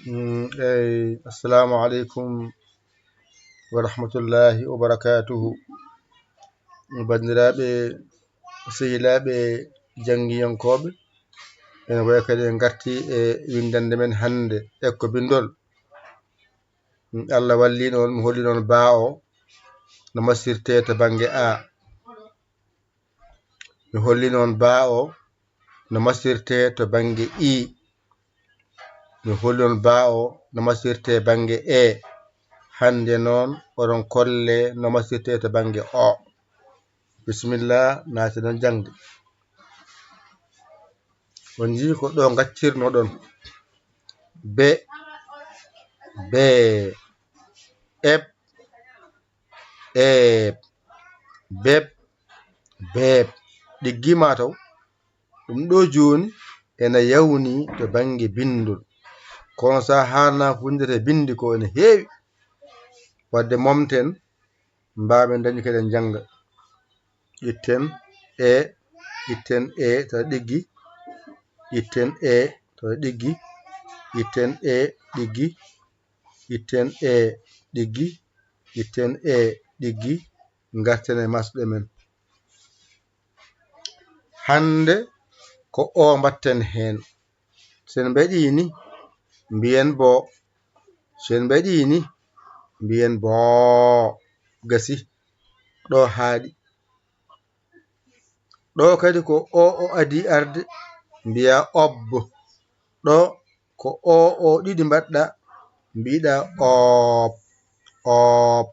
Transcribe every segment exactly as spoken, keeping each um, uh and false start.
Mm, eyi, assalamu aleykum wa rahmatullahi wa barakatuhu. Banndiraaɓe, sehilaaɓe, janngiyankooɓe, ene wayi kadi en ngarti e winndannde men hannde, ekko binndol. Mm, Allah walli noon, mi holli noon baa o no masirtee to bannge A. Mi holli noon baa o no masirtee to bannge I. Mi holli noon baa o no masirtee bannge E. Hannde noon, oɗon kolle no masirtee to bannge O. Bisimilla, naate noon jaŋde. On njii ko ɗo ngaccirnoɗon. Be, bee, eb, eeb, beb, beeb. Ɗiggi ma taw. Ɗum ɗo jooni ena yawni to bannge binndol. Kono so a haalnaama ko winndetee binndi ko ene heewi. Wadde momten, mbaawen dañde kadi en njannga. Itten E, itten E, tawa ɗiggi. Itten E, tawa ɗiggi. Itten E, ɗiggi. Itten E, ɗiggi. Itten E, ɗiggi. Ngarten e masɗe men. Hannde ko O mbaɗten heen. So en mbaɗii ni, mbiyen boo. So en mbaɗii ni, mbiyen boo. Gasi. Ɗo haaɗi. Ɗo kadi ko O o adii arde, mbiyaa ob. Ɗo ko O o ɗiɗi mbaɗɗa, mbiɗa oob, oob.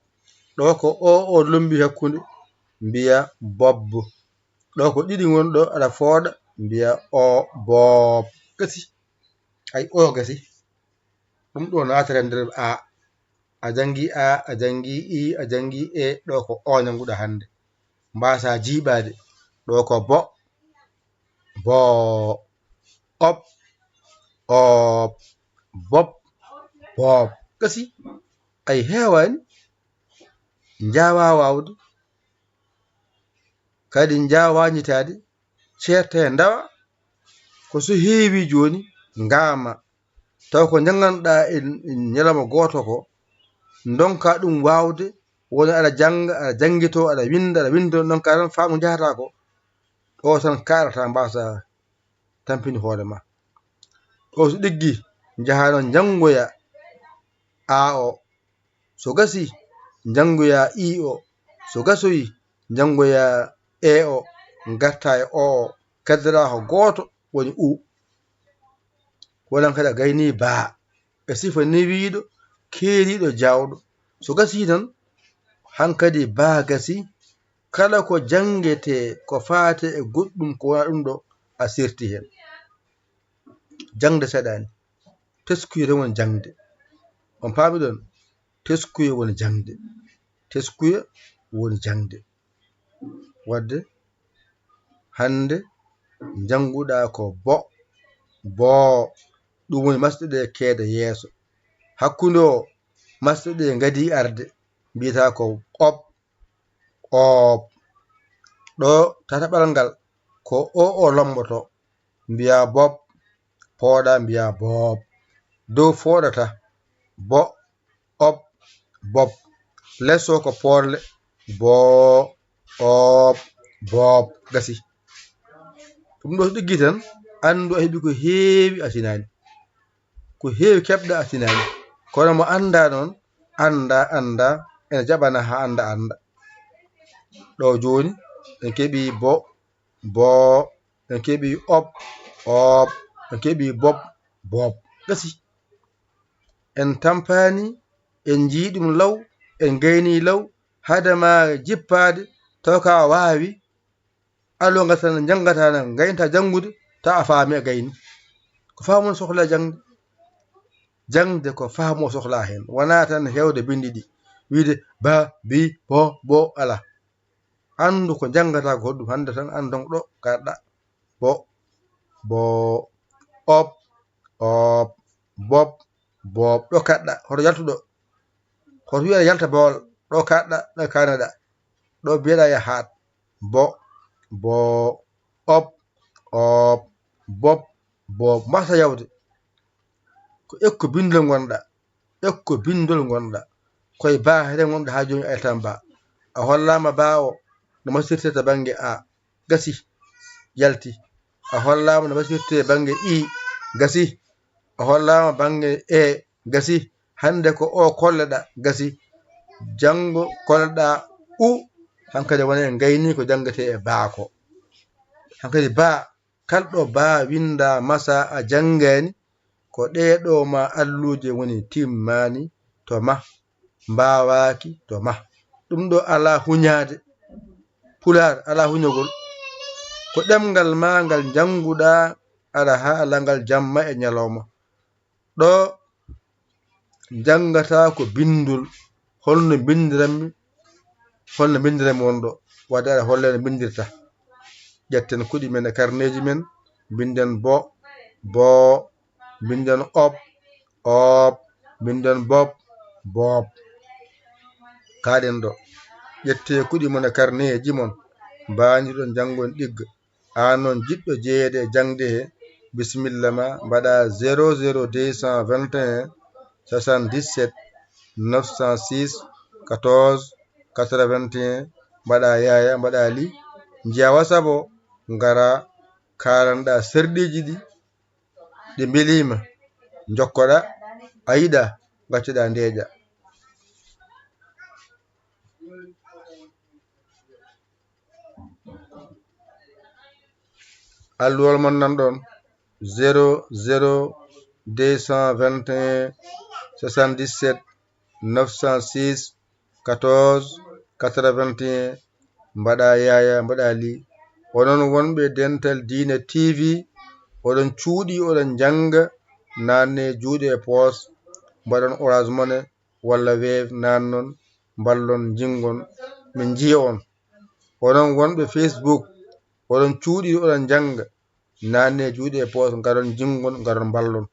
Ɗo ko O o lommbi hakkunde, mbiyaa bob. Ɗo ko ɗiɗi ngoni ɗo, aɗa fooɗa, mbiyaa O, boob. Gasi. Ay, O gasi. Ɗum ɗo naatata nder A. A janngi A, a janngi I, a janngi E, ɗo ko O njannguɗaa hannde. Mbaasaa jiiɓaade. Ɗo ko bo, boo, op, oop, bob, boob. Gasi. Ay, heewaani. Njaawaa waawde. Kadi njaawaa ñitaade. Ceerta e ndawa. Ko so heewi jooni, ngaama. Taw ko njannganɗaa e, e ñalawma gooto ko, ndonkaa ɗum waawde, woni aɗa jannga, aɗa janngitoo, aɗa winnda, aɗa winnda, ndonkaa tan faamu njahataa ko. Ɗo tan kaaɗataa, mbaasaa tampini hoore ma. Ɗo so ɗiggi, njahaa noon njanngoyaa A o. So gasii, njanngoyaa I o. So gasoyii, njanngoyaa E o. Ngartaa e O o. Keddoraa ko gooto, woni U. Wonaa kadi a gaynii baa. E sifa newiiɗo, keeriiɗo, jaawɗo. So gasii tan, hankadi baa gasii. Kala ko janngetee, ko faati e goɗɗum, ko wonaa ɗum ɗo, a serti heen. Jaŋde saɗaani. Teskuya tan woni jaŋde. On paami ɗon? Teskuya woni jaŋde. Teskuya woni jaŋde. Wadde hannde njannguɗaa ko bo, boo, ɗum woni masɗe ɗe keeda yeeso. Hakkunde o, masɗe ɗe ngadii arde, mbiyataa ko op, oob. Ɗo tataɓal ngal, ko O o lommboto, mbiyaa bob, pooɗa, mbiyaa boob. Dow fooɗata, bo, op, bob. Les o ko poorle, boo, oob, boob. Gasi. Ɗum ɗo so ɗiggi tan, anndu a heɓi ko heewi a tinaani. Ko heewi keɓɗa a tinaani. Kono mo anndaa noon, anndaa, anndaa, ene jaɓana haa annda, annda. Ɗo jooni, en keɓii bo, boo, en keɓii op, oob, en keɓii bob, boob. Gasi. En tampaani, en njii ɗum law, en gaynii law, hade ma jippaade, taw ka waawi, allo ngal tan njanngataa, na ngaynta janngude, taw a faami a gayni. Ko faamu woni sohla jaŋde. Jaŋde ko faamu o sohla heen. Wonaa tan heewde binndi ɗi. Wiide ba, bi, bo, bo, alaa. Anndu ko njanngataa ko hoɗum hannde tan, anndon ɗo kaɗɗa. Bo, bo, op, op, bob, bob. Ɗo kaɗɗa. Hoto yaltu ɗo. Hoto wiya yalta bowal. Ɗo kaɗɗa, ɗo kaneɗa. Ɗo mbiyeɗa yahaat. Bo, bo, op, op, bob, bob. Mbasa yawde. ko ekko bindol ngonɗa, ekko bindol ngonɗa. Koye baa hede ngonɗa haa jooni a yaltan baa. A hollaama baa o no masirte to bannge A, gasi, yalti. A hollaama no masirte bannge I, gasi. A hollaama bannge E, gasi. Hannde ko o kolleɗa, gasi. Janngo kolleɗa U, hankadi wona en ngayni ko janngetee e baa ko. Hankadi baa, kalɗo baa winnda masa a janngaani, ko ɗee ɗoo ma alluuje woni timmaani to ma, mbaawaaki to ma. Ɗum ɗo alaa huñaade. Pulaar alaa huñogol. Ko ɗemngal ma ngal njannguɗaa, aɗa haala ngal jamma e ñalawma. Ɗo njanngataa ko binndol. Holno mbinndiranmi? Holno mbinndiranmi won ɗo? Wadde aɗa holle no mbinndirta. Ƴetten kuɗi men e karneeji men, mbinnɗen bo, boo, mbinnɗen op, op, mbinnɗen bob, bob. Kaaɗen ɗo. Ƴettee kuɗi mon e karneeji mon, mbaandirɗon janngon ɗigga. Aan noon jiɗɗo jeyeede e jaŋde he, bisimilla ma, mbaɗa zéro zéro deux cent vingt et un soixante-dix-sept neuf cent six quatorze quatre-vingt-un, mbaɗa Yaaya, mbaɗa Li, njiya WhatsApp o, ngara kaalanɗa serɗiiji ɗi, ɗi mbeliima, njokkoɗa, a yiɗa, ngaccoɗa ndeeƴa. Alluwal mon nan ɗon, zéro zéro deux cent vingt et un soixante-dix-sept neuf cent six quatorze quatre-vingt-un, mbaɗa Yaaya, mbaɗa Li. Onon wonɓe Dental Diine T V, oɗon cuuɗi, oɗon njannga, naanne juuɗe e poos, mbaɗon Orange Money walla Wave, naannon, mballon, njinngon, min njiya on. Onon wonɓe Facebook, oɗon cuuɗi, oɗon njannga, naanne juuɗe e poos, ngaron njinngon, ngaron mballon.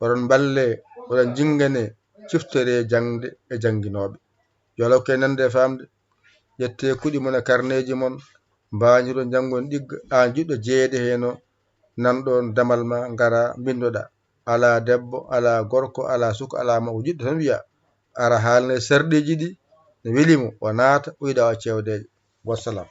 Oɗon mballe, oɗon njinngane, ciftoree jaŋde e jannginooɓe. Yo Allah hokku en nande e faamde. Ƴettee kuɗi mon e karneeji mon, mbaandirɗon janngon ɗigga, aan jiɗɗo jeyeede heen o, nan ɗoon damal ma, ngara mbinndoɗaa. Alaa debbo, alaa gorko, alaa suka, alaa mawɗo, jiɗɗo tan wiya, ara haalna e sarɗiiji ɗi, no weli mo, o naata, o yiɗa o acca e o deeƴa. Wassalam.